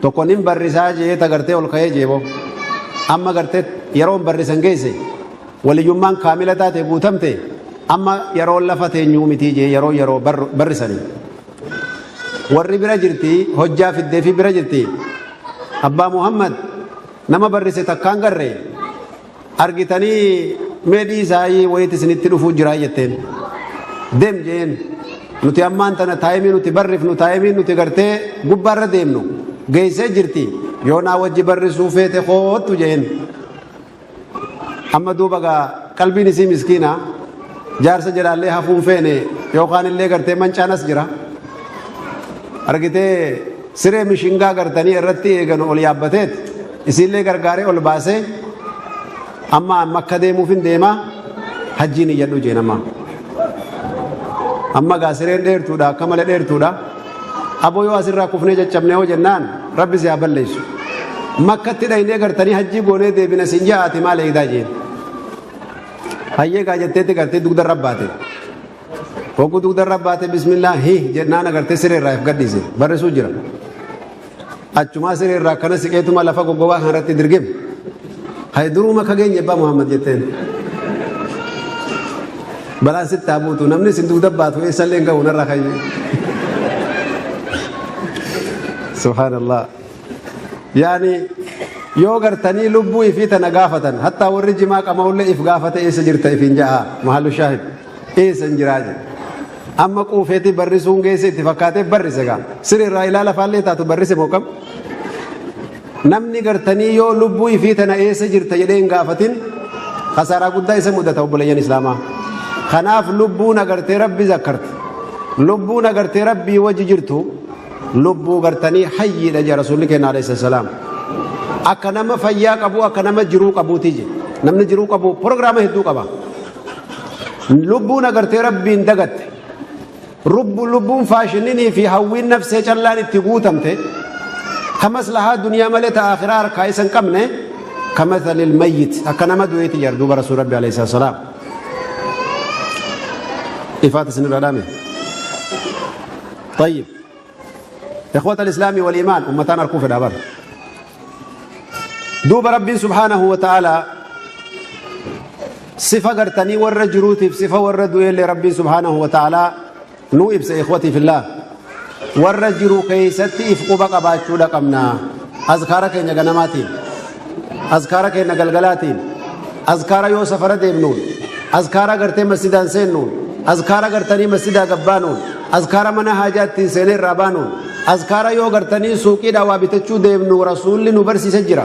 Tokko nin barrisaa jee ta gartee ol ka'ee jeebo. Amma gartee yeroon barrisan geesse waliyyummaan kaamila taate guutamte amma yeroon lafa teenyuu mitii jee yeroo yeroo barrisanii. Warri bira jirti hojjaa fiddee fi bira jirti. Abbaa Muhammad nama barrise takkaan garre argitanii mee dhiisaayii wayiiti isinitti dhufuu jiraa jetteen. Deem jeen nuti ammaan tana taayimii nuti barrifnu taayimii nuti gartee gubbaarra deemnu geessee jirti yoo naa wajji barrisuu feete koottu jeen. Amma duuba gaa qalbiin isii miskiina jaarsa jedhaallee hafuun feene yookaan illee gartee mancaanas jira. Argitee siree mishingaa gartanii irratti eeganu ol yaabbateet isiillee gargaaree ol baasee amma makka deemuuf hin deemaa hajjiin iyyadhu jeen amma. Amma gaa sireen dheertuudha akka malee dheertuudha. Aboo yoo asirraa kufnee caccabnee hoo jennaan rabbi si haa balleessu. Makkatti dhaynee gartanii hajjii goonee deebina siin ja'aati maal eegdaa jeen. Hayyee gaa jetteetti gartee dugda irra baate. Hogguu dugda irra baate bismillah hi jennaan agartee siree irraa if gadhiise barrisuu jira. Achumaa siree irraa akkana siqeetuma lafa goggobaa kanarratti dirgim. Hay duruma ka geenye abbaa Muhammad jetteen. Balaan sitti haa buutu namni isin dugda baatu eessallee hin ga'u narraa kayyee. Subhaanallah. Yaani yoo gartanii lubbuu ifii tana gaafatan hattaa warri jimaa qama'ullee if gaafate eessa jirta ifiin ja'a mahallu shaahid eessa hin jiraa jedhe. Amma quufeeti barrisuun geesse itti fakkaatee barrise gaa sirriirraa ilaala faallee taatu barrise moo kam? Namni gartanii yoo lubbuu ifii tana eessa jirta jedhee hin gaafatin kasaaraa guddaa isa mudata obboleeyyan islaamaa. Kanaaf lubbuun agartee rabbi zakkarti. Lubbuun agartee rabbii wajji jirtu lubbuu gartanii hayyiidha jedha rasuulli keenya alayhi salaam. Akka nama fayyaa qabu akka nama jiruu qabuuti jedhe. Namni jiruu qabu proogiraama hedduu qaba. Lubbuun agartee rabbiin dagatte. Lubbuun faashininii fi hawwiin nafsee callaan itti guutamte ka maslahaa duniyaa malee ta akhiraa harkaa isa hin qabne ka mathalil mayyit akka nama du'eeti jedha duuba rasuul rabbi alayhi salaam. Ifaat isinirraa dhaame. طيب إخوة الإسلام والإيمان أمتان أركوف الأبر دوب ربي سبحانه وتعالى sifa gartanii warra jiruutiif sifa warra du'eellee rabbiin subhaanahu wa ta'aalaa nuu ibsa ikhwatii fillah warra jiru keeysatti if quba qabaachuudha qabna azkaara keenya ganamaatiin azkaara keenya galgalaatiin azkaara yoo safara deemnuun azkaara gartee masjidaan seennuun azkaara gartanii masjidaa gabbaanuun azkaara mana haajaa ittiin seenee irraa baanuun azkaara yoo gartanii suuqiidhaa waa bitachuu deemnu rasuulli nu barsiise jira.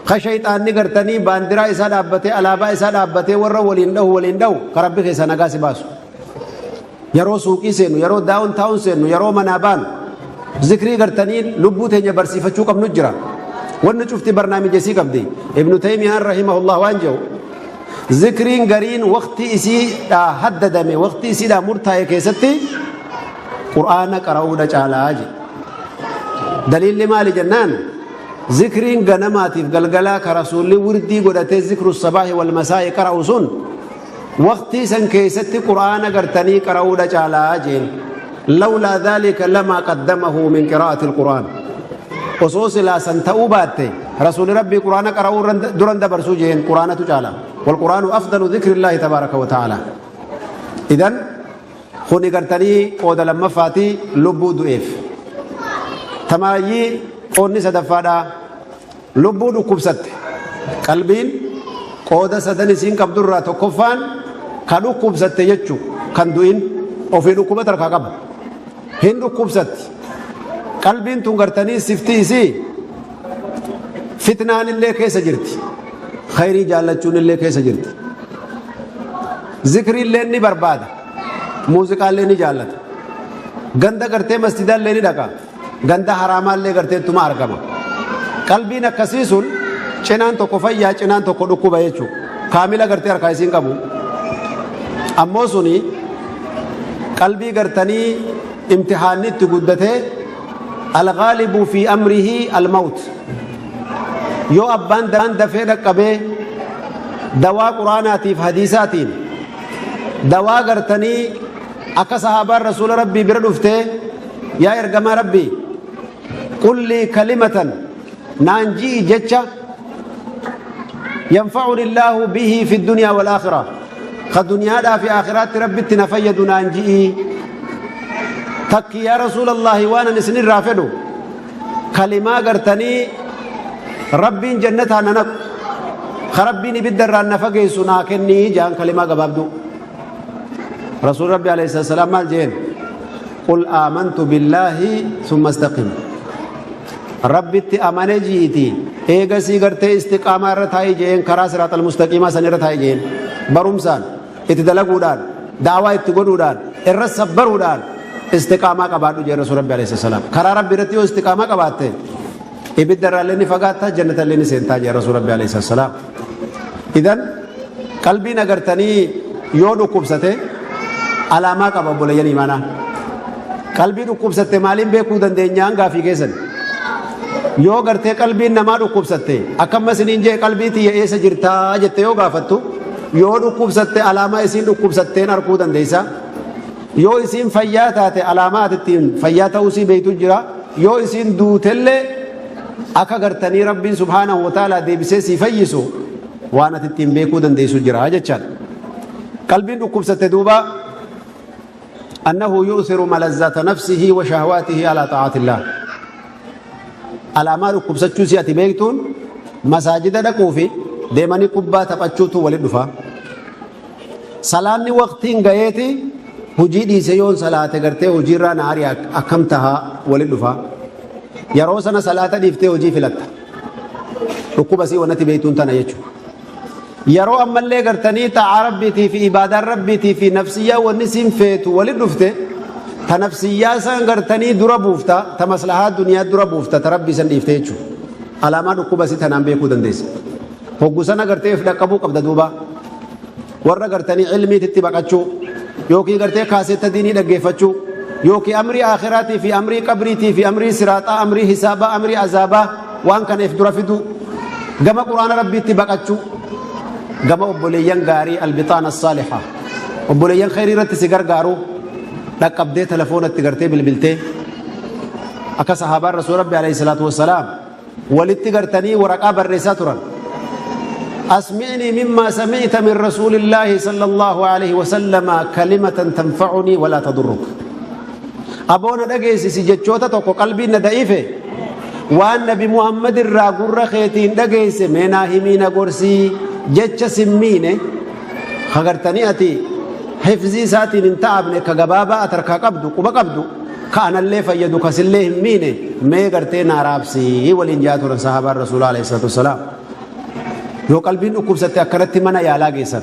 Ka shayxaanni gartanii baandiraa isaa dhaabbatee alaabaa isaa dhaabbatee warra waliin dhahu waliin dhahu ka rabbi keessaa nagaa si baasu. Yeroo suuqii seennu, yeroo daawun taa'uun seennu, yeroo manaa baanu zikrii gartanii lubbuu teenya barsiifachuu qabnu jira. Wanni cufti barnaamija isii qabdi. Ibnu Taymiyaan rahimahullah waan jedhu zikriin gariin waqtii isiidhaa haddadame waqtii isiidhaa murtaa'e keessatti qur'aana qara'uudha caalaa jedhe. Daliilli maali jennaan Zikriin ganamaatiif galgalaa ka Rasuulli wirdii godhatee zikru sabaahi wal masaa'i qara'u sun waqtii san keessatti qur'aana gartanii qara'uudha caalaa jeen. Lawlaa dhaalika lamaa qaddamahu min qiraa'ati alqur'aan. Osoo silaa san ta'uu baatte Rasuulli Rabbii qur'aana qara'uu duran dabarsuu jeen qur'aanatu caala. Wal qur'aanu afdalu zikrillahi tabaaraka wa ta'ala. Idan Kuni gartanii qooda lammaffaati lubbuu du'eef. Tamaayyii qoodni sadaffaadha lubbuu dhukkubsatte. Qalbiin qooda sadan isiin qabdurraa tokkoffaan ka dhukkubsatte jechu kan du'in ofii dhukkuba tarkaa qaba. Hin dhukkubsatti. Qalbiin tun gartanii sifti isii fitnaan illee keessa jirti. Khayrii jaallachuun illee keessa jirti. Zikrii illee ni barbaada. Muuziqaa illee ni jaallata. Ganda gartee masjidaa illee ni dhaqa. Ganda haraamaa illee gartee ittuma argama. Qalbiin akkasii sun cinaan tokko fayyaa cinaan tokko dhukkuba jechuudha. Kaamila gartee harkaa isiin qabu. Ammoo suni qalbii gartanii imtihaanni itti guddatee alghaalibu fi amrihi almawt. Yoo abbaan dafee dhaqqabee dawaa quraanaatiif hadiisaatiin dawaa gartanii akka sahaabaan rasuula rabbii bira dhuftee yaa ergamaa rabbii Qul lii kalimatan naan ji'i jecha yanfa'uni Allaahu bihi fi dunyaa wal aakhirah ka dunyaadhaa fi aakhiraatti Rabbitti na fayyadu naan ji'i. Takki yaa Rasuulallaahi, waan an isinirraa fedhu kalimaa gartanii Rabbiin jannataan na naqu, ka Rabbiin ibidda irraan na fageessu naa kennii jaan, kalimaa gabaabduu. Rasuul Rabbi alayhi salaam maal jeen? Qul aamantu billaahi summa istaqim. Rabbitti amane ji'iti, eegasii gartee istiqaamaa irra taa'ii jeen, karaa siraaxal mustaqiimaa san irra taa'ii jeen. Barumsaan itti dalaguudhaan, da'awaa itti godhuudhaan, irra sabbaruudhaan istiqaamaa qabaadhu jeen Rasuul Rabbi alayhi salaam. Karaa Rabbi irratti yoo istiqaamaa qabaatte, ibidda irraallee ni fagaatta, jannata illee ni seentaa jeen Rasuul Rabbi alayhi salaam. Idan qalbiin agartanii yoo dhukkubsate alaamaa qaba. Obboleeyyan imaanaa, qalbii dhukkubsatte maaliin beekuu dandeenyaan gaafii keessan? Yoo gartee qalbiin namaa dhukkubsatte, akkamma isiniin jee, qalbii tiyya eessa jirtaa jette yoo gaafattu, yoo dhukkubsatte alaamaa isiin dhukkubsatteen arguu dandeessa. Yoo isiin fayyaa taate, alaamaa ati ittiin fayyaa ta'uu sii beektu jira. Yoo isiin duutellee, akka gartanii Rabbiin subhaanahu wa ta'ala deebisee sii fayyisu waan ati ittiin beekuu dandeessu jira jechaadha. Qalbiin dhukkubsatte duuba annahu yu'thiru malazzata nafsihi wa shahawaatihi ala ta'aatillah. Alaamaa dhukkubsachuu si ati beektuun masaajida dhaquu fi deemanii kubbaa taphachuutu walit dhufa. Salaanni waqtiin gaheeti hojii dhiise yoon salaate gartee hojiirraa na ari'a, akkam tahaa walit dhufa. Yeroo sana salaata dhiiftee hojii filatta. Dhukkuba sii wanati beektuun tana jechuudha. Yeroo ammallee gartanii xaa'aa Rabbiitii fi ibaadaan Rabbiitii fi nafsiyyaa wanni siin feetu walit dhufte, ta nafsiyyaa san gartanii dura buufta, ta maslahaa duniyaa dura buufta, ta Rabbii san dhiifte jechuudha. Alaamaa dhukkuba si tanaan beekuu dandeessa. Hoggu sana gartee if dhaqqabuu qabda duuba. Warra gartanii ilmiititti baqachuu, yookiin gartee kaaseetta diinii dhaggeeffachuu, yookiin amrii aakhiraatii fi amrii qabriitii fi amrii siraaxaa, amrii hisaabaa, amrii azaabaa, waan kana if dura fiduu, gama Quraana Rabbiitti baqachuu, gama obboleeyyan gaarii, albixaana saaliha, obboleeyyan khayrii irratti si gargaaru dhaqqabdee, telefoonatti gartee bilbiltee, akka sahaabaan Rasuul Rabbi alayhi salaatu wassalaam walitti gartanii waraqaa barreessaa turan. Asmi'nii mimmaa sami'ta min rasuulillaahi sallallahu alaihi wasallama kalimatan tanfa'unii walaa tadurruk. Aboona dhageessisi jechoota tokko, qalbiin na da'iife, waan Nabi Muhammad irraa gurra keetiin dhageesse meenaa himii na gorsii, jecha simmiine hagartanii ati hifzii isaatiin hin ta'abne, ka gabaabaa ati harkaa qabdu, quba qabdu, ka anallee fayyadu, kasillee hin miine, mee gartee naa raabsii waliin jaa turan sahaabaan Rasuulaa alayhi salaatu wassalaam. Yoo qalbiin dhukkubsatte akkanatti mana yaalaa geessan.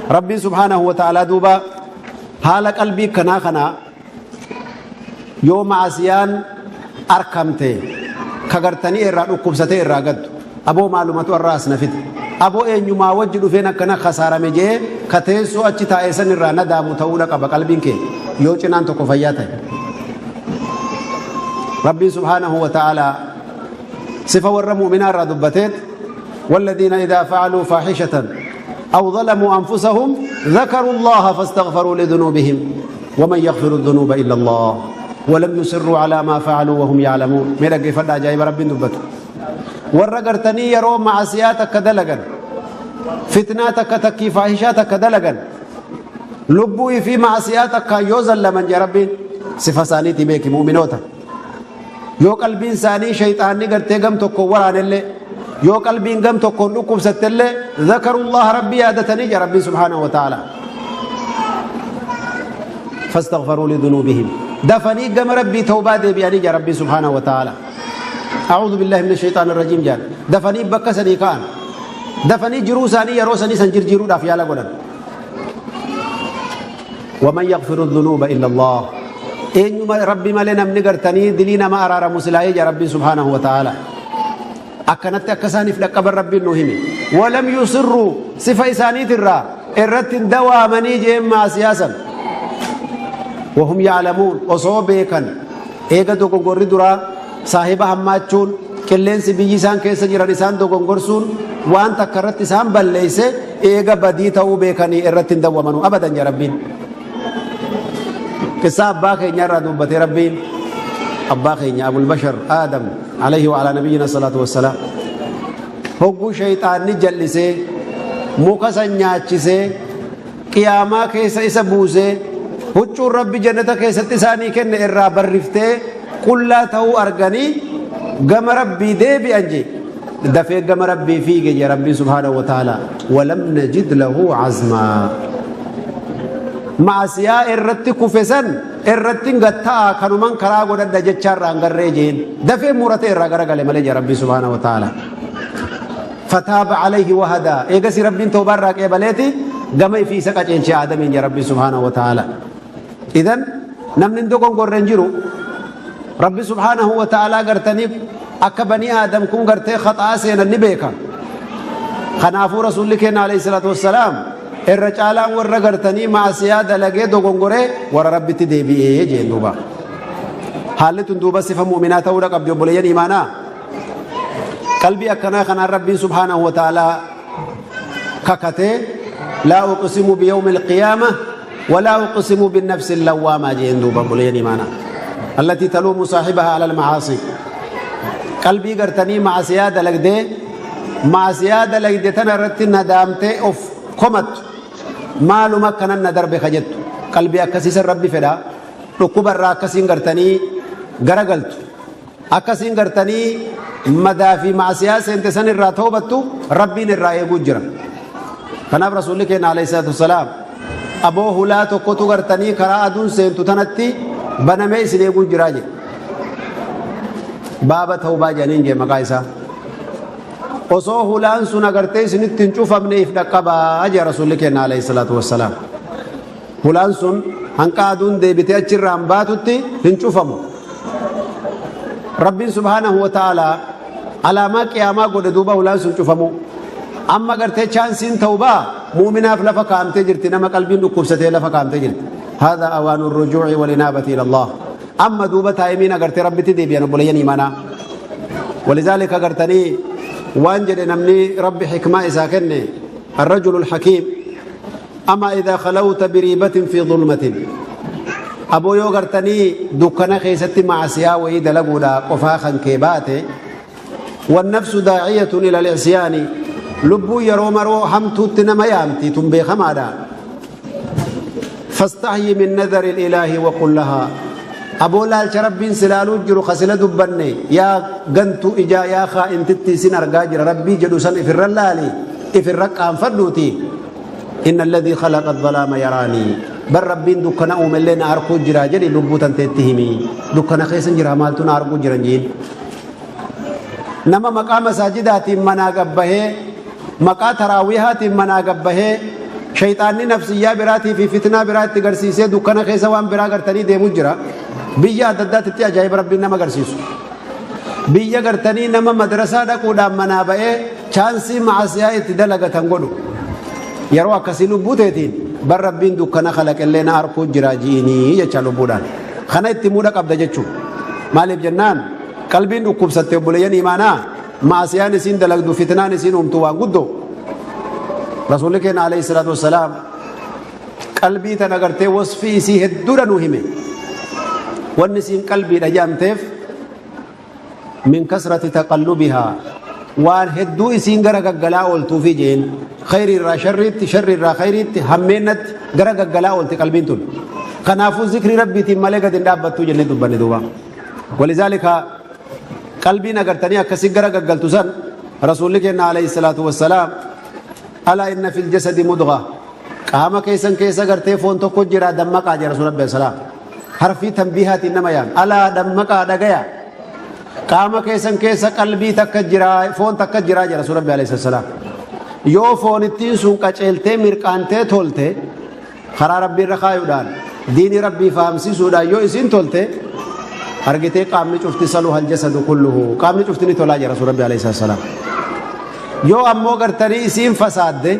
Rabbiin subhaanahu wa ta'aalaa duuba haala qalbii kanaa kana yoo ma'asiyaan arkamte, ka gartanii irraa dhukkubsatee irraa gaddu, aboo maalumatu irraa as na fide, aboo eenyumaa wajji dhufeen akkana kasaarame jee, ka teessoo achi taa'ee san irraa nadaamu ta'uudha qaba qalbiin kee yoo cinaan tokko fayyaa ta'e. Rabbiin subhaanahu wa ta'aalaa sifa warra mu'minaa irraa dubbateet, والذين إذا فعلوا فاحشة أو ظلموا أنفسهم ذكروا الله فاستغفروا لذنوبهم ومن يغفر الذنوب إلا الله ولم يصروا على ما فعلوا وهم يعلمون. ميرا كيف أجايب ربي دبته. Warra gartanii yeroo macasiyaa takka dalagan, fitnaa takka, takkii faahishaa takka dalagan, lubbuu fi macasiyaa takka yoo zallaman jee Rabbiin, sifa isaaniitii beeki. Mu'minoota yoo qalbiin isaanii shayxaanni gartee gam tokkoon waraanellee, yoo qalbiin gam tokkoon dhukkubsattellee, zakarullaha, Rabbi yaadatanii jee Rabbiin subhaanahu wa ta'ala. Fastaghfaruu lidhunuubihim, dafanii gama Rabbii tawbaa deebi'anii jee Rabbiin subhaanahu wa ta'ala. أعوذ بالله من الشيطان الرجيم جان dafanii bakka sanii ka'an, dafanii jiruu isaanii yeroo sanii san jirjiiruudhaaf yaala godhan. ومن يغفر الذنوب إلا الله, eenyuma Rabbi malee namni gartanii dilii nama araaramu silaayee jaa Rabbiin subhaanahu wa ta'ala. Akkanatti akka isaaniif dhaqqaban Rabbiin nu hime. ولم يصروا, sifa isaaniitirraa irratti hin dawaamanii jeen maasiyaasan. وهم يعلمون, osoo beekan, eega dogongorri duraa saahiba hammaachuun, qilleensi biyyi isaan keessa jiran isaan dogongorsuun waan takka irratti isaan balleeyse, eega badii ta'uu beekanii irratti hin dawwamanu abadan jaa Rabbiin. Qissaa abbaa keenya irraa dubbatee Rabbiin Abbaa keenya Abul Bashar Aadam alayhi wa alaa nabiyyina salaatu wassalaam hogguu shayxaanni jal'isee muka san nyaachisee qiyaamaa keessa isa buusee, huccuun Rabbi jannata keessatti isaanii kenne irraa barriftee qullaa ta'uu arganii gama Rabbii deebi'an je. Dafee gama Rabbii fiige je Rabbiin subhaanahu wa ta'ala. Walam najid lahu azmaa. Ma'asiyaa irratti kufe san irratti gatta'a kanuman karaa godhadha jechaa irraa hin garree jeen. Dafee murate irraa garagale malee je Rabbiin subhaanahu wa ta'ala. Fataaba alayhi wahadaa. Eegasi Rabbiin toobaa irraa qeebaleeti gama ifii isa qaceelche Aadamiin je Rabbiin subhaanahu wa ta'ala. Idan namni hin dogongorre hin jiru. Rabbi subhaanahu wa ta'ala gartanii akka banii Aadam kun gartee khaxaa seenan ni beeka. Kanaafuu Rasuulli keenya alayhi salaatu wassalaam irra caalaan warra gartanii maasiyaa dalagee dogongoree warra Rabbitti deebi'ee jeen duuba. Haalli tun duuba sifa mu'minaa ta'uudha qabdi, obboleeyyan imaanaa. Qalbii akkanaa kanaan Rabbiin subhaanahu wa ta'ala kakatee, laa uqsimu biyawmi alqiyaama walaa uqsimu binnafsi allawwaamaa jeen duuba, obboleeyyan imaanaa. Allatii taluumu saahibahaa ala almacaasi. Qalbii gartanii maasiyaa dalagdee, maasiyaa dalagde tana irratti nadaamtee of komattu, maaluma akkanan na darbe ka jettu, qalbii akkasiisan Rabbi fedha. Dhukkuba irraa akkasiin gartanii garagaltu, akkasiin gartanii madaa fi maasiyaa seente san irraa toobattu, Rabbiin irraa eeguu jira. Kanaaf Rasuulli keenya alayhi salaatu wassalaam, aboo hulaa tokkotu gartanii karaa aduun seentu tanatti banamee isin eeguu jiraa jedhe. Baaba tawbaa jedhaniin jee maqaa isaa. Osoo hulaan sun agartee isinitti hin cufamne if dhaqqabaa jee Rasuulli keenya alayhi salaatu wassalaam. Hulaan sun hanqa aduun deebitee achirraan baatutti hin cufamu. Rabbiin subhaanahu wa ta'aalaa alaamaa qiyaamaa godhe duuba hulaan sun cufamu. Amma gartee chaansiin tawbaa muuminaaf lafa kaa'amtee jirti, nama qalbiin dhukkubsatee lafa kaa'amtee jirti. Haadha awaanu rujuuci walinaabati ila Allah. Amma duuba taayimiin agartee Rabbitti deebi'an, obboleeyyan imaanaa. Walizaalika agartanii waan jedhe namni Rabbi hikmaa isaa kenne, الرجل الحكيم: أما إذا خلوت بريبة في ظلمة، aboo yoo gartanii dukkana keessatti maasiyaa wayii dalaguudha qofaa kan kee baate, والنفس داعية إلى العصيان، lubbuu yeroo maroo hamtuutti nama yaamti, tun beekamaadha. فاستحي من نظر الإله وقل لها، aboo laalcha Rabbiin silaaluu jiru kasila dubbanne, yaa gantu ijaa, yaa kaa'intitti isin argaa jira Rabbii jedhu san ifirra laali, ifirra qaanfadhuuti, إن الذي خلق الظلام يراني، bar Rabbiin dukkana uumellee na arkuu jira jedhi lubbuu tanteetti himi. Dukkana keessan jira, maaltu na arguu jiran jiin. Nama maqaa masaajidaatiin manaa gabbahee, maqaa taraawiihaatiin manaa gabbahee, shayxaanni nafsiyyaa biraatii fi fitnaa biraa itti garsiisee dukkana keessa waan biraa gartanii deemuu jira. Biyya adda addaatti ajaa'iba Rabbiin nama agarsiisu. Biyya gartanii nama madrasaa dhaquudhaan manaa ba'ee chaansii maasiyaa itti dalagatan godhu. Yeroo akkasii lubbuu teetiin, bar Rabbiin dukkana kalaqellee na arkuu jira ji'inii jecha lubbuudhaan. Kana itti muudha qabda jechuudha. Maaliif jennaan, qalbiin dhukkubsatte, obboleeyyan imaanaa, maasiyaan isiin dalagdu, fitnaan isiin uumtu waan guddoo. Rasuulli keenya alayhi salaatu wassalaam qalbii tana gartee wasfii isii hedduudha nuu hime. Wanni isiin qalbiidha jedhamteef من كثرة تقلبها، waan hedduu isiin gara gaggalaa ooltuufi jeen. Khayri irraa sharriitti, sharri irraa khayriitti, hammeennatti gara gaggalaa oolti qalbiin tun. Kanaafuu zikrii Rabbiitiin malee gadi hin dhaabbattuu jennee dubbanne duuba. ولذلك qalbiin agartanii akkasii gara gaggaltu san, Rasuulli keenya alayhi salaatu wassalaam, ألا إن في الجسد مضغة، qaama keessan keessa gartee foon tokko jira, dammaqaa jira. Rasuul Rabbi salaam harfii tanbiihaatiin nama yaam, alaa, dammaqaa, dhagaya, qaama keessan keessa qalbii takka jira, foon takka jira jira. Rasuul Rabbi alayhi salaam, yoo foonittiin sun qaceeltee mirqaantee tolte, karaa Rabbii irra kaayuudhaan, diinii Rabbii fahamsiisuudhaan yoo isiin tolte argitee, qaamni cufti صلح الجسد كله, qaamni cufti ni tolaa jira. Rasuul Rabbi alayhi salaam, yoo ammoo gartanii isiin fasaadde,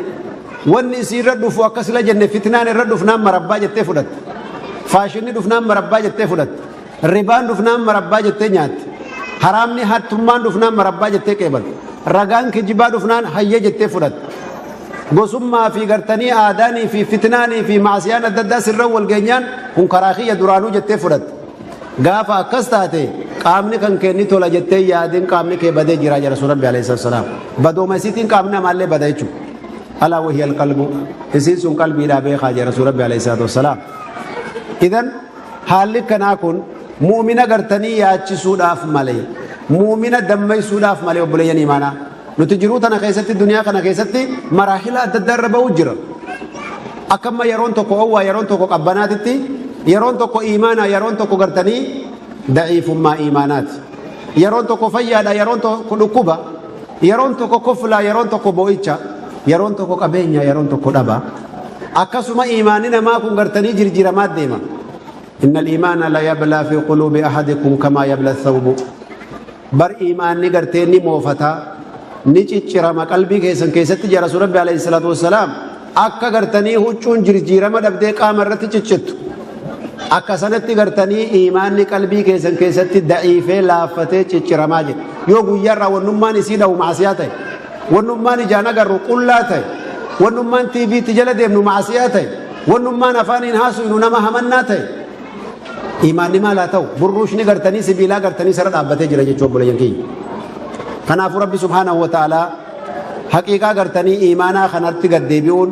wanni isiin irra dhufu akkasila jenne, fitnaan irra dhufnaan marabbaa jettee fudhatte, faashinni dhufnaan marabbaa jettee fudhatte, ribaan dhufnaan marabbaa jettee nyaatte, haraamni hattummaan dhufnaan marabbaa jettee qeebalte, ragaan kijibaa dhufnaan hayya jettee fudhatte, gosummaa fi gartanii aadaanii fi fitnaanii fi maasiyaan adda addaa sirra wal geenyaan, kun karaa kiyya duraanuu jettee fudhatte. Gaafa akkas taate qaamni kan kee ni tola jettee yaadin, qaamni kee badee jira jedha Rasuul Rabbi alayhi salaam. Badooma isiitiin qaamni namaallee bada jechuudha. Alaa wahiya alqalbu, isiin sun qalbiidhaa beekaa jedha Rasuul Rabbi alayhi salaatu wassalaam. Idan haalli kanaa kun mu'mina gartanii yaachisuudhaaf malee, mu'mina dammaysuudhaaf malee, obboleeyyan imaanaa. Nuti jiruu tana keessatti, duniyaa kana keessatti maraahila adda addaa irra ba'uu jira. Akkamma yeroon tokko owwaa, yeroon tokko qabbanaatitti, yeroon tokko iimaanaa, yeroon tokko gartanii daciifummaa iimaanaati. Yeroon tokko fayyaadha, yeroon tokko dhukkuba, yeroon tokko koflaa, yeroon tokko boo'icha, yeroon tokko qabeenya, yeroon tokko dhaba. Akkasuma iimaanni namaa kun gartanii jirjiramaa deema. إن الإيمان ليبلى في قلوب أحدكم كما يبلى الثوب. Bar iimaanni gartee ni moofataa, ni ciccirama qalbii keessan keessatti jira Rasuul Rabbi alayhi salaatu wassalaam, akka gartanii huccuun jirjiirama dhabdee qaama irratti ciccittu, akka sanatti gartanii iimaanni qalbii keessan keessatti daciifee laaffatee cicciramaa jira. Yoo guyyaarraa wannummaan isii dhahu maasiyaa ta'e, wannummaan ijaan agarru qullaa ta'e, wannummaan tiiviitti jala deemnu maasiyaa ta'e, wannummaan afaaniin haasofnu nama hamannaa ta'e, iimaanni maal haa ta'u? Burruushni gartanii sibiilaa gartanii sara dhaabbatee jira jechuu, obboleeyyan kiyya. Kanaafuu Rabbi subhaanahu wa ta'aalaa haqiiqaa gartanii iimaanaa kanatti gad deebi'uun,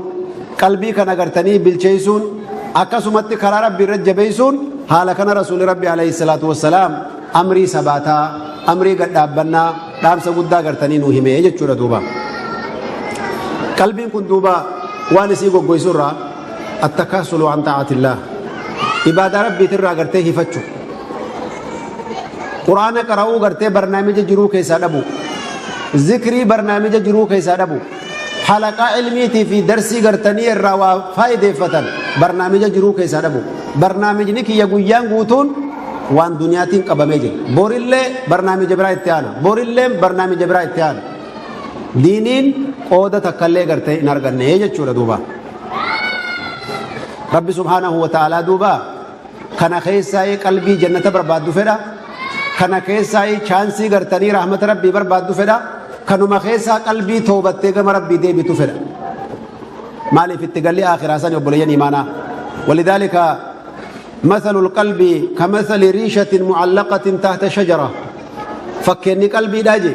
qalbii kana gartanii bilcheessuun, akkasumatti karaa Rabbi irra jabeessuun, haala kana Rasuulli Rabbi alayhi salaatu wassalaam amrii sabaataa, amrii gad dhaabbannaa, dhaamsa guddaa gartanii nuu himee jechuudha duuba. Qalbiin kun duuba waan isii goggoysu irraa التكاسل عن طاعة الله, ibaadaa Rabbiitirraa gartee hifachu, Quraana qara'uu gartee barnaamija jiruu keessaa dhabu, zikrii barnaamija jiruu keessaa dhabu, halaqaa ilmiitii fi darsii gartanii irraa waa faayideeffatan barnaamija jiruu keessaa dhabu. Barnaamijni kiyya guyyaan guutuun waan duniyaatiin qabamee jira. Borillee barnaamija biraa itti aana, borillee barnaamija biraa itti aana, diiniin qooda takkallee gartee hin arganne jechuudha duuba. Rabbi subhaanahu wa ta'aalaa duuba kana keessaa qalbii jannata barbaaddu fedha. Kana keessaa chaansii gartanii rahmata Rabbii barbaaddu fedha. Kanuma keessaa qalbii toobattee gama Rabbii deebitu fedha. Maaliif itti galli akhiraa sani, obboleeyyan imaanaa? ولذلك مثل القلب كمثل ريشة معلقة تحت شجرة. فكني قلبي داجي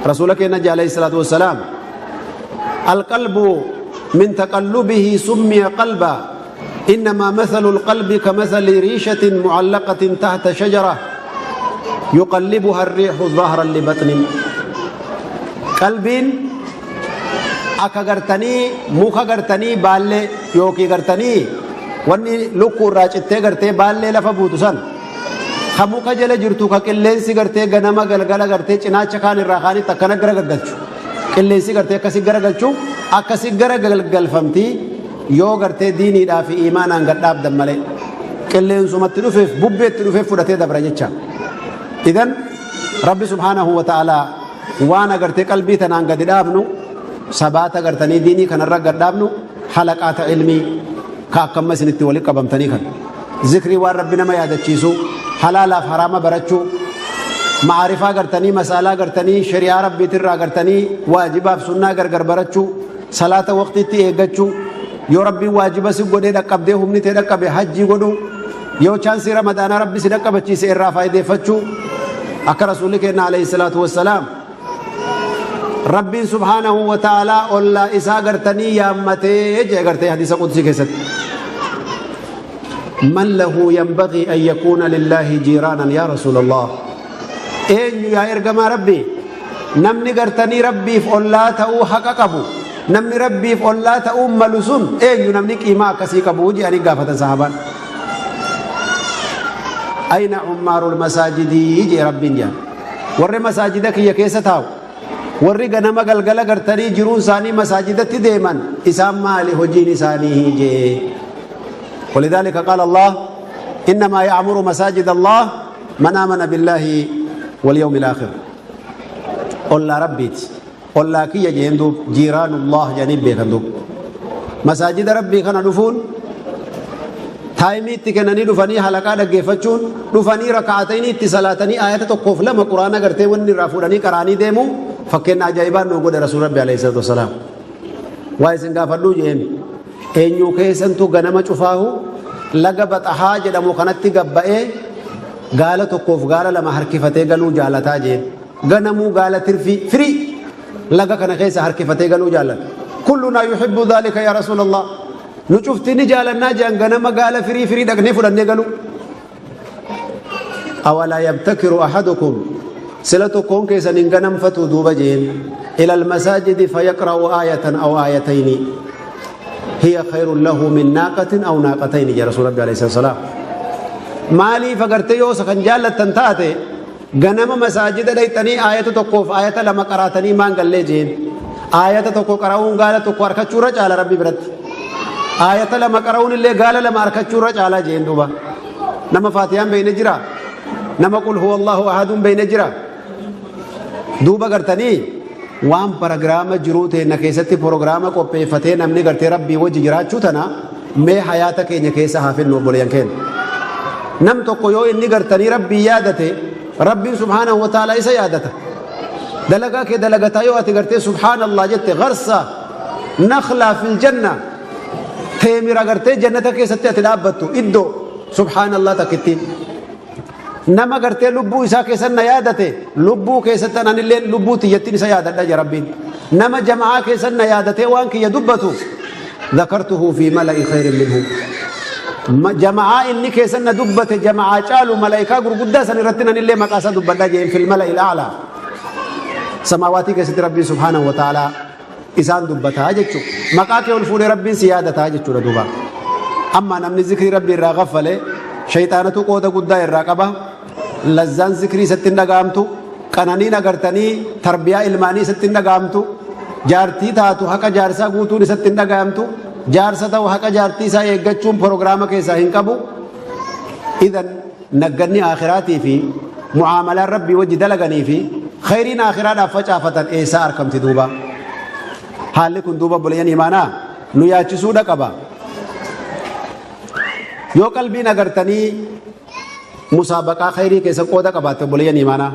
رسولك النبي عليه الصلاة والسلام: القلب من تقلبه سمي قلبا، إنما مثل القلب كمثل ريشة معلقة تحت شجرة يقلبها الريح ظهرا لبطن. قلب akka gartanii muka gartanii baallee yookiin gartanii wanni lukkuu irraa cittee gartee baallee lafa buutu san, ka muka jala jirtu, ka qilleensi gartee ganama galgala gartee cinaacha kaan irraa kaanitti akkana garagalchu, qilleensi gartee akkasi garagalchu, akkasi garagalfamti yoo gartee diiniidhaa fi imaanaan gad dhaabdan malee, qilleensumatti dhufeef bubbeetti dhufeef fudhatee dabra jecha. Idan Rabbi subhaanahu wa ta'aalaa waan agartee qalbii tanaan gadi dhaabnu, sabaata gartanii diinii kanarra gad dhaabnu, halaqaata ilmii ka akkamma isinitti walitti qabamtanii kan, zikrii, waan Rabbi nama yaadachiisu, halaalaaf haraama barachuu, ma'aarifaa gartanii masaalaa gartanii shari'aa Rabbiitirraa gartanii waajibaaf sunnaa gargar barachuu, salaata waqtiitti eeggachuu, yoo Rabbiin waajiba si godhee dhaqqabdee humni tee dhaqqabe hajjii godhuu, yoo chaansii Ramadaanaa Rabbi si dhaqqabachiise irraa faayideeffachuu, akka Rasuulli keenya alayhi salaatu wassalaam Rabbiin subhaanahu wa ta'aalaa ollaa isaa gartanii yaammatee jee gartee hadiisa qudsii keessatti. من له ينبغي أن يكون لله جيرانا يا رسول الله؟ Eenyu yaa ergamaa Rabbii namni gartanii Rabbiif ollaa ta'uu haqa qabu, namni Rabbiif ollaa ta'uu malu sun eenyu, namni qiimaa akkasii qabu jedhanii gaafatan sahabaan. أين عمار المساجد jee Rabbiin jedhan. Warri masaajida kiyya keessa taa'u, warri ganama galgala gartanii jiruun isaanii masaajidatti deeman, isaan maali hojiin isaanii jee. ولذلك قال الله: إنما يعمر مساجد الله من آمن بالله واليوم الآخر. Ollaa Rabbiiti, ollaa kiyya jeen duub, جيران الله jedhanii beekan duub. Masaajida Rabbii kana dhufuun, taayimii itti kennanii dhufanii halaqaa dhaggeeffachuun, dhufanii raka'atayni itti salaatanii, ayata tokkoof lama Quraana gartee wanni irraa fuudhanii qaraanii deemu, fakkeenya ajaa'ibaan nu godhe Rasuul Rabbi alayhi salaatu wasalaam. Waa isin gaafadhuu jeen, eenyu keessantu ganama cufaahu laga Baxahaa jedhamu kanatti gabba'ee Gaala tokkoof gaala lama harkifatee galuu jaalataa jeen. Ganamuu gaala tirfii firii laga kana keessa harkifatee galuu jaalata. Kullunaa yuhibbu dhaalika yaa Rasuulallah. Nu cufti ni jaalannaa jean ganama gaala firii firii dhaqnee fudhannee galuu. Awalaa yabtakiru ahadukum sila tokkoon keessan hin ganamfatu duuba jeen ila almasaajidi fayaqra'u aayatan aw aayatayni hiya khayrun lahu min naaqatin aw naaqatayni jedha Rasuul Rabbi alayhi salaam. Maaliif agartee yoo isa kan jaallattan taate ganama masaajida dhayxanii aayata tokkoof aayata lama qaraatanii maan gallee jeen. Aayata tokko qara'uun gaala tokko harkachuu irra caala Rabbi biratti. Aayata lama qara'uun illee gaala lama harkachuu irra caala jeen duuba. Nama Faatiyaan beeyne jira. Nama qul huwa Allahu ahadun beeyne jira. Duuba gartanii waan paragiraama jiruu teenna keessatti porogiraama qopheeffatee namni gartee Rabbii wajji jiraachuu tana mee hayaata keenya keessa haa finnu obboleeyyan keenya. Nam tokko yoo inni gartanii Rabbii yaadate Rabbiin subhaanahu wa ta'ala isa yaadata. Dalagaa kee dalagataa yoo ati gartee subhaanallah jette garsa nakhlaa fil janna teemira gartee jannata keessatti ati dhaabbattu iddoo subhaanallah takkittiin. Nama gartee lubbuu isaa keessan na yaadate lubbuu keessatti anillee lubbuu tiyyattiin isa yaadadha jedha Rabbiin. Nama jama'aa keessan na yaadatee waan kiyya dubbatu dhakartuhu fi mala'i khayrin minhu. Jama'aa inni keessan na dubbate jama'aa caalu malaayikaa gurguddaa san irratti anillee maqaa isaa dubbadha jeen fil mala'il a'laa. Samaawaatii keessatti Rabbiin subhaanahu wa ta'aalaa isaan dubbataa jechuudha. Maqaa kee ol fuudhee Rabbiin si yaadataa jechuudha duuba. Amma namni zikrii Rabbii irraa gaffale shayxaanatu qooda guddaa irraa qaba. Lazzaan zikrii isatti hin dhaga'amtu. Qananiin agartanii tarbiyaa ilmaanii isatti hin dhaga'amtu. Jaartii taatu haqa jaarsaa guutuun isatti hin dhaga'amtu. Jaarsa ta'u haqa jaartii isaa eeggachuun proogiraama keessaa hin qabu. Idan nagganni aakhiraatii fi mu'aamalaan Rabbii wajji dalaganii fi khayriin aakhiraadhaaf facaafatan eessaa arkamti duuba? Haalli kun duuba obboleeyyan imaanaa nu yaachisuudha qaba. Yoo qalbiin agartanii musaabaqaa khayrii keessa qooda qabaatte obboleeyyan imaanaa.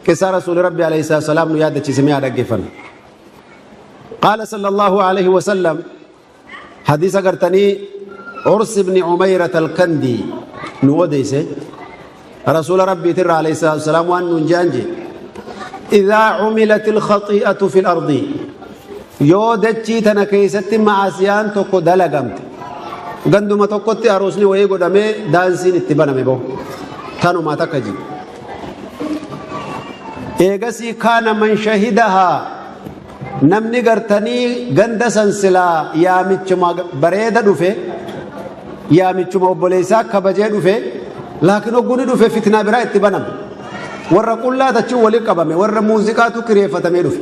Qissaa Rasuuli Rabbi alayhi salaatu salaam nu yaadachiise mee haa dhaggeeffannu. Qaala sallallahu alayhi wa sallam hadiisa gartanii Urs ibn Umayrat al-Kandi nu odeeyse Rasuula Rabbiitirraa alayhi salaatu wasalaam waan nuun je'an jee Idaa cumilat ilkhaxii'atu fi lardi yoo dachii tana keessatti ma'asiyaan tokko dalagamte ganduma tokkotti aruusni wayii godhamee daansiin itti baname boo tanumaa takka ji eegasii kaana man shahidahaa Namni gartanii ganda san silaa yaamichuma bareeda dhufe, yaamichuma obboleessaa kabajee dhufe, laakiin hogguni dhufe fitnaa biraa itti baname. Warra qullaa tachiin waliin qabame, warra muuziqaatu kireeffatamee dhufe.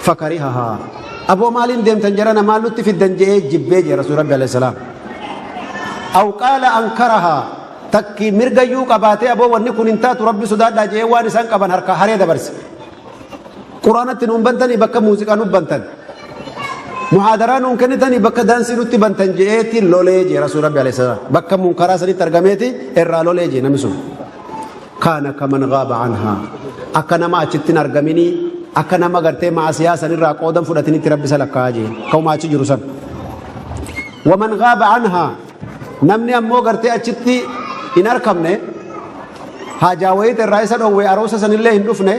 Fakarihahaa. Aboo maaliin deemtan jarana maal nutti fiddan je'ee jibbee jee Rasuul Rabbi alayhi salaam. Aw qaala ankarahaa takkii mirgayyuu qabaatee aboo wanni kun hin taatu Rabbi sodaadhaa je'ee waan isaan qaban harkaa haree dabarse. Quraanatti nuun bantanii bakka muuziqaa nu bantan. Muhaadaraa nuun kennitanii bakka daansii nutti bantan je'eeti lolee jee Rasuul Rabbi alayhi salaam. Bakka munkaraa sanitti argameeti irraa lolee jee namni sun. Kaana kaman gaaba anhaa. Akka nama achitti hin argaminii akka nama gartee maasiyaa sanirraa qoodan fudhatinitti Rabbi isa lakkaa'aa jee. Ka'uma achi jiru san. Waman gaaba anhaa. Namni ammoo gartee achitti hin arkamne haajaa wayiit irraa isa dhoowwe aruusa sanillee hin dhufne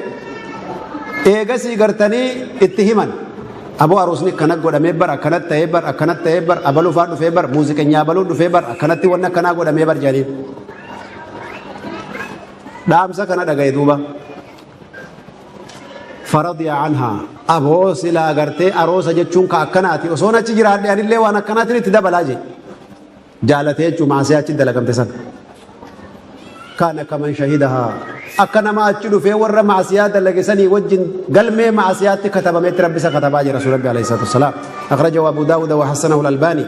eegasii gartanii itti himan. Aboo aruusni akkana godhamee bar akkanatti ta'ee bar akkanatti ta'ee bar abaluu faa dhufee bar muuziqenyaa abaluu dhufee bar akkanatti wanni akkanaa godhamee bar jedhanii. Dhaamsa kana dhagaye duuba. Faradiya anhaa. Aboo silaa gartee aroosa jechuun ka akkanaati osoon achi jiraadhe anillee waan akkanaatiin itti dabalaa jee. Jaalatee jechuun maasii achi dalagamte san. Kaana kaman shahidahaa. Akka nama achi dhufee warra maasiyaa dalage sanii wajjin galmee maasiyaatti katabametti rabbi isa katabaa jira rasuul rabbi alayhi salaatu wassalaam. Akhrajahu Abu Daawuda wa hassanahu al-Albaani.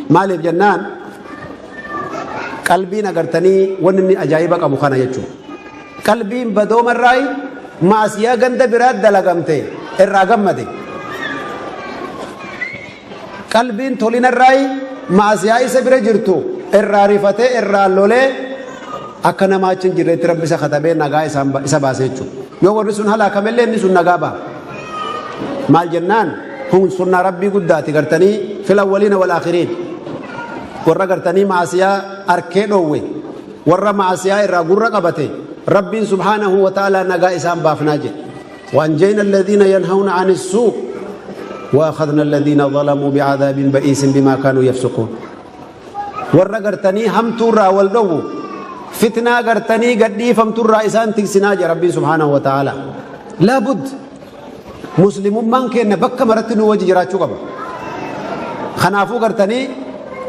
Maaliif jennaan qalbiin agartanii wanni inni ajaa'iba qabu kana jechuudha. Qalbiin badoomarraayi maasiyaa ganda biraa dalagamte irraa gammade. Qalbiin tolinarraayi maasiyaa isa bira jirtu irraa rifatee irraa lolee akka nama achi hin jirreetti rabbi isa katabee nagaa isa baase jechuudha. Yoo warri sun halaakamellee inni sun nagaa ba'a. Maal jennaan kun sunnaa rabbii guddaati gartanii fil awwaliina wal aakhiriin. Warra gartanii maasiyaa arkee dhoowwe. Warra macasiyaa irraa gurra qabate Rabbiin subhaanahu wa ta'aalaa nagaa isaan baafnaa jedhe. وأنجينا الذين ينهون عن السوء وأخذنا الذين ظلموا بعذاب بئيس بما كانوا يفسقون. Warra gartanii hamtuurraa wal dhowwu, fitnaa gartanii gadhiifamturraa isaan tiksinaa jedhe Rabbiin subhaanahu wa ta'aalaa. Laabud muslimummaan keenya bakka maratti nu wajji jiraachuu qaba. Kanaafuu gartanii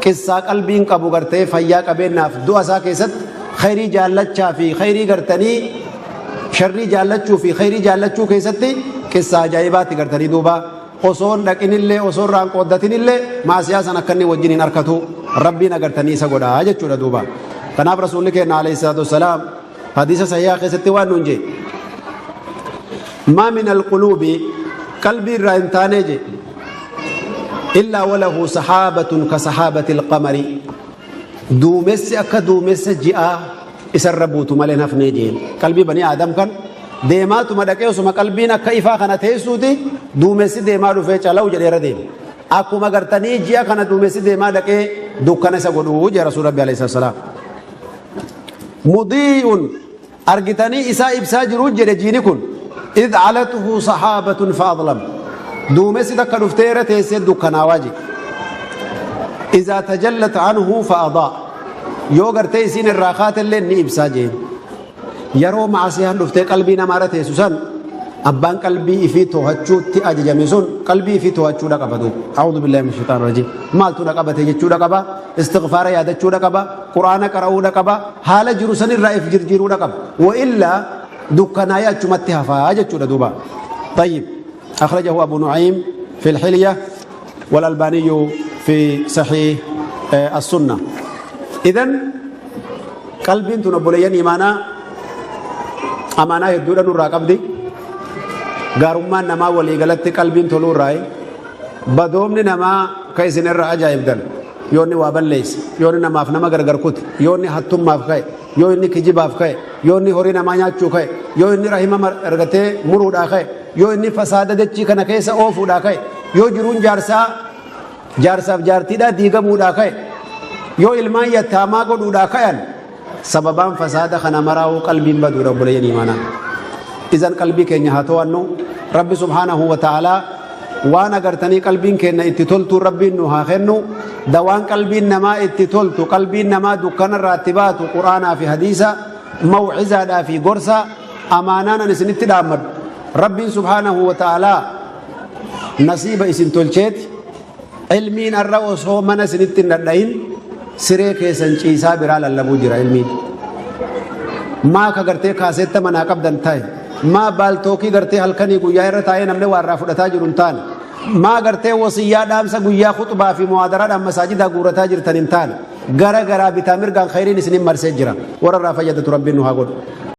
qissaa qalbiin qabu gartee fayyaa qabeenyaaf du'a isaa keessatti khayrii jaallachaa fi khayrii gartanii sharrii jaallachuu fi khayrii jaallachuu keessatti qissaa ajaa'ibaatti gartanii duuba osoon dhaqinillee, osoo irraan qooddatinillee, maasiyaa san akka inni wajjin hin arkatu Rabbiin agartanii isa godhaa jechuudha duuba. Kanaaf Rasuulli keenya alayhi salaatu wassalaam hadiisa sahihaa keessatti waan nuun jee: ما من القلوب, qalbii irraa hin taanee jee, إلا وله سحابة كسحابة القمر, duumessi akka duumessa ji'aa isarra buutu malee hafnee jeen. Qalbii banii Aadam kan deemaatuma dhaqee osuma qalbiin akka ifaa kana teessuuti, duumessi deemaa dhufee calaw jedheera deema. Akkuma gartanii ji'a kana duumessi deemaa dhaqee dukkana isa godhuu jee Rasuul Rabbi alayhi salaam. مضيء, argitanii isaa ibsaa jiruu jedhe jiini kun, إذ علته سحابة فأظلم, duumessi takka dhuftee irra teessee dukkanaawaa jedhe. إذا تجلت عنه فأضاء, yoo gartee isiin irraa kaatellee ni ibsaa jeen. Yeroo macasiyaan dhuftee qalbii namaarra teessu san, abbaan qalbii ifii to'achuutti ajajame sun qalbii ifii to'achuudha qaba duuba. أعوذ بالله من الشيطان الرجيم, maaltu na qabate jechuudha qaba. Istighfaara yaadachuudha qaba, Quraana qara'uudha qaba, haala jiru sanirraa if jirjiiruudha qaba. وإلا dukkanaayee achumatti hafaa jechuudha duuba. طيب، أخرجه أبو نعيم في الحلية والألباني في صحيح السنة. إذن qalbiin tun, obboleeyyan imaanaa, amaanaa hedduudha nurraa qabdi. Gaarummaan namaa waliigalatti qalbiin toluu irraayi. Badoomni namaa ka isin irra ajaa'ibdan, yoo inni waa balleesse, yoo inni namaaf nama gargar kute, yoo inni hattummaaf ka'e, yoo inni kijibaaf ka'e, yoo inni horii namaa nyaachuu ka'e, yoo inni rahima argatee muruudhaa ka'e, yoo inni fasaada dachii kana keessa oofuudhaa ka'e, yoo jiruun jaarsaa jaarsaaf jaartiidhaa diigamuudhaa ka'e, yoo ilmaan yattaamaa godhuudhaa ka'an, sababaan fasaada kana maraa'uu qalbiin baduudha, obboleeyyan imaanaa. Izan qalbii keenya haa to'annu. Rabbi subhaanahu wa ta'aalaa waan agartanii qalbiin keenya itti toltu Rabbiin nu haa kennu. Dawaan qalbiin namaa itti toltu, qalbiin namaa dukkanarraa itti baatu, Quraanaa fi hadiisa, mawcizaadhaa fi gorsa. Amaanaan an isinitti dhaammadhu, Rabbiin subhaanahu wa ta'aalaa nasiiba isin tolcheeti ilmiin arra osoo mana isinitti hin dhadhayin siree keessan ciisaa biraa lallabuu jira ilmiin. Maa ka gartee kaaseetta manaa qabdan ta'e, maa Paltalkii gartee halkanii guyyaa irra taa'ee namni waa irraa fudhataa jiru hin taane, maa gartee wasiyyaa dhaamsa guyyaa khuxbaa fi muhaadaraadhaan masaajidaa guurataa jirtan hin taane, gara garaa bitaa mirgaan khayriin isinin marsee jira. Warra irraa fayyadatu Rabbiin nu haa godhu.